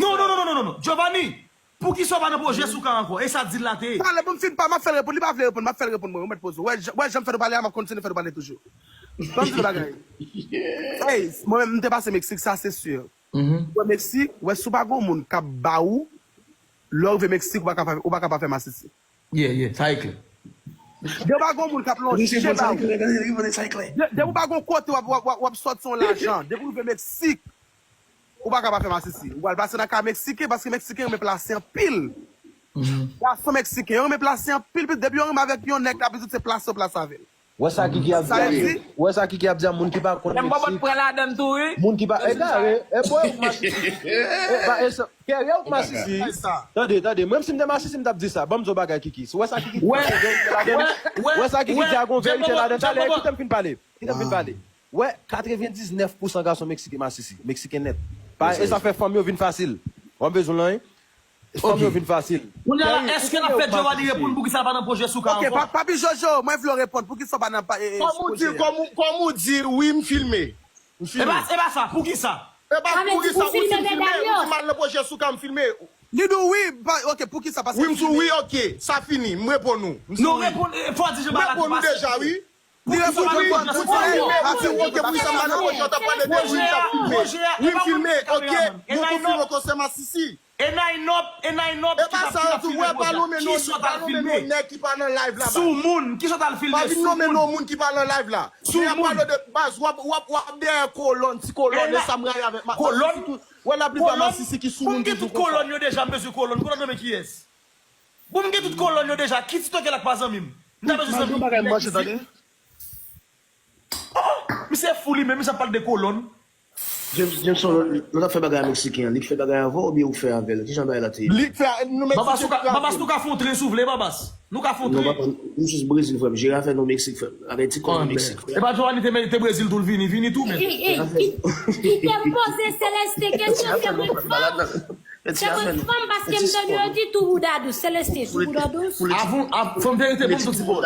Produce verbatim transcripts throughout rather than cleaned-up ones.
Non, non, non, non, non, non. Giovanni, poukisa w pa nan pwojè Souka ankò? E sa dil la te ye. Pale pou m fin pa, m ap fè l reponn. Li pa vle reponn, m ap fè l reponn mwen. Ou mèt poze. Wè, jan, wè, jan m fè nou pale a, m ap kontinye fè nou pale toujou. Ban m di nou bagay. Hey, mwen menm, m te pase Meksik, sa se si. Ou wè Meksik, wè si w pa gon moun k ap ba ou, lè w rive Meksik, ou pa ka pa, ou pa ka pa fè masisi. Yeah, yeah, sa e klè. Depi w pa gon moun k ap lonje ba ou. Depi w pa gon kote w ap, w ap, w ap, w ap sòti yon lajan. Depi w rive Meksik, ou pa ka pa fè masisi. Ou pral pase nan ka Meksiken, paske Meksiken renmen plase anpil. Gason Meksiken yo renmen plase anpil, depi yo renmen avèk yon nèg, abitid se plase yo plase avè l. Wè sa Kiki ap di a, wè sa Kiki ap di a, moun ki pa konn Meksik. Pran ladann tou, wi. Moun ki pa, e gare, e bò, e ou k masisi. E ba, e sa, kè, e ou k masisi. Tande, tande, mwen si m te masisi, m t ap di sa. Ban m di w bagay, Kiki. Si w wè sa Kiki di a gon verite ladann, wè sa Kiki di a gon verite ladann, talè, kite m fin pale. Kite m fin pale. Wè, katrevendiznèf pousan gason Meksik e masisi. Meksiken nèt. Pa, e sa fè fanm yo vin fasil. W ap bezwen l anyen? Fanm yo vin fasil. Kounye a la, èske n ap fè Giovanni reponn poukisa l pa nan pwojè Souka ankò? Ok, pa, Papi Jojo, mwen vle w reponn poukisa w pa nan pa, e, e, pwojè a. Kòm ou di, kòm ou, kòm ou di, wi, m filme. M filme. E pa, e pa sa, poukisa? E pa poukisa, ou di m filme, ou di m al nan pwojè Souka m filme. Li di w wi, pa, ok, poukisa? Paske wi, m di w wi, ok, sa fini, m reponn ou. M di w wi. Non, reponn, e, fò w di jan bagay la te pase. M reponn ou deja, wi. Li reponn wi, ou di m filme, ou di m ok, poukisa m pa nan pwojè, w t ap pale de wi, m t ap filme. Wi, m filme, ok, nou konfime konsè masisi. E nine up, e nine up. E pa sa yo tou, wè, pa nonmen non, pa nonmen non nèg ki pa nan live la, baz. Sou moun, kisa w t al filme? Pa vin nonmen non moun ki pa nan live la. Sou moun. Pale de baz, w ap, w ap, w ap dèyè kolòn, ti kolòn, e sa m rayi avèk ma-, kolòn. Wè, laplipa masisi ki sou moun toujou konsa. Bon, m gen tout kolòn yo deja, m bezwen kolòn. Kolòn nonmen kiyès? Bon, m gen tout kolòn yo deja. Ki TikToker la k pa zanmi m? M ta bezwen zanmi. Bagay m manche, tande. Oh, misye fou li menm, misye ap pale de kolòn. James, Jameson, lè w t ap fè bagay a Meksiken an, li t fè bagay avè w oubyen ou fè avè l? Kijan bagay la te ye? Li t fè, nou Meksiken. Babas, nou ka, Babas, nou ka fè yon tren si w vle, Babas. Nou ka fè yon tren. Non, papa, m jis Brezil, frè m. Jere afè nou Meksik, frè m. Avèti kòman Meksik, frè. E pa Giovanni te, te Brezil tou, l vini, vini tou, men. Ey, ey, ey, ki, ki te poze Celeste kesyon, se mwen k fè w. Se mwen k fè w, paske m tande yo di tou bouda dous. Celeste, tou bouda dous. Avan, av-, fanm verite, bon, tout ti bon.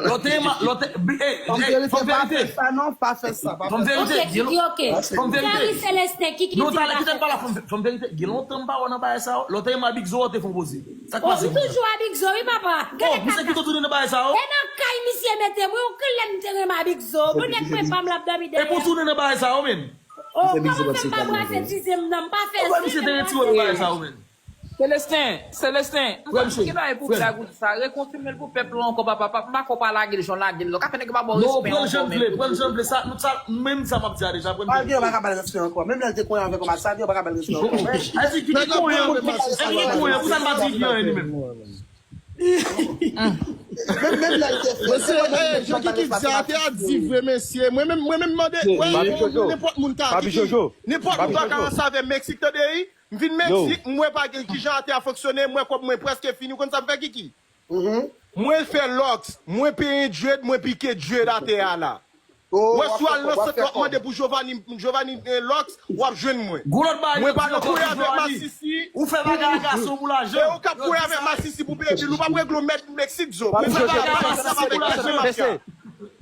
Lòt te ma-, lòt te, bi-, ey, ey, fanm verite. Fanm verite, pa fè sa, non, pa fè sa. Fanm verite, ok, Kiki, ok. Fanm verite. Kari Celeste, Kiki di l pa fè sa. Non, talè, kite m pale, fanm, fanm verite. Gen lontan m pa wè w nan bagay sa yo. Lòt te ma Big Zo, w te fè yon poze. Sa k pase kounye a? Oh, m toujou a Big Zo, wi, papa. Oh, misye kite w tounen nan bagay sa yo? E nan kay misye mete m, wi, yon kilè m te renmen a Big Zo. Bon, nèg mwen pa m l ap dòmi dèyè. E pou w tounen nan bagay sa yo, menm. Oh, kòman fè m pa brase ti zen m nan, m pa fè zen. Ou wè misye te retire w nan bagay sa yo, menm. Celestin, Celestin, m gen bagay pou w di a Gouda sa, rekonfime l pou pèp la ankò, papa, papa, m pa kwè w pa lage l jan w lage l la. Ou ka fè nèg yo pa ba w respè ankò, menm. Non, pran l jan l vle, pran l jan l vle, sa, nou, sa, menm sa m ap di a deja, pran l jan l vle. Malgre yo pa ka ba l respè ankò, menm lè l te konyen avèk yon masad, yo pa ka ba l respè ankò. Nèg la pran moun pou masisi. Èske konyen, pou sa l pa di anyen li menm? Menm, menm lè l te fè. Mesye, eh, jan Kiki di a, te a di vre, mesye. Mwen menm, mwen menm mande, wè, nenpòt moun ka, Kiki, nenpòt moun ka ranse avè m Meksik, tande, wi. M vin Meksik, m wè pa gen kijan atè a fonksyone, m wè kòb mwen prèske fini, ou konn sa m fè, Kiki? Mwen fè lòks, mwen penyen dread, mwen pike dread atè a la. Wè, si w al nan sant la, w ap mande pou Giovanni, Giovanni, eh, lòks, w ap jwenn mwen. Mwen pa nan kouri avèk masisi. Ou fè bagay a gason pou lajan. E ou k ap kouri avèk masisi pou peye bil, ou p ap regle w mèt Meksik, zo. Mwen pa nan kouri avèk masisi pou lajan, mafya.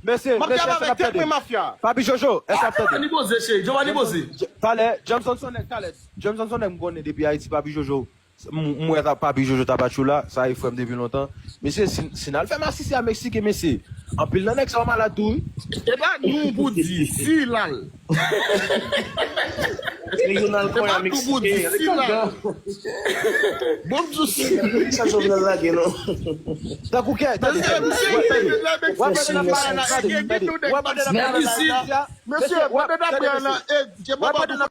Mesye, mesye, èske n ap tande? Papi Jojo, èske n ap tande? Giovanni poze, cheri. Giovanni poze. Talè, Jameson Sonnèk, talè. Jameson Sonnèk, m konnen depi Ayiti, Papi Jojo. M m wè ta- Papi Jojo Tapatchoula, sa e frè m depi lontan. Mesye, si, si n al fè masisi a Meksik, mesye. Anpil nan nèg sa yo malad tou, wi. E pa nou pou di, si l al. Triyonal konya Meksik. Bon, m di si. Sa Jovenel lage, non? Tankou kè, tande, tande, tande. W ap tande nan pale nan tande, tande. W ap tande nan pale nan Ayiti a. Mesye, w ap tande nan pale nan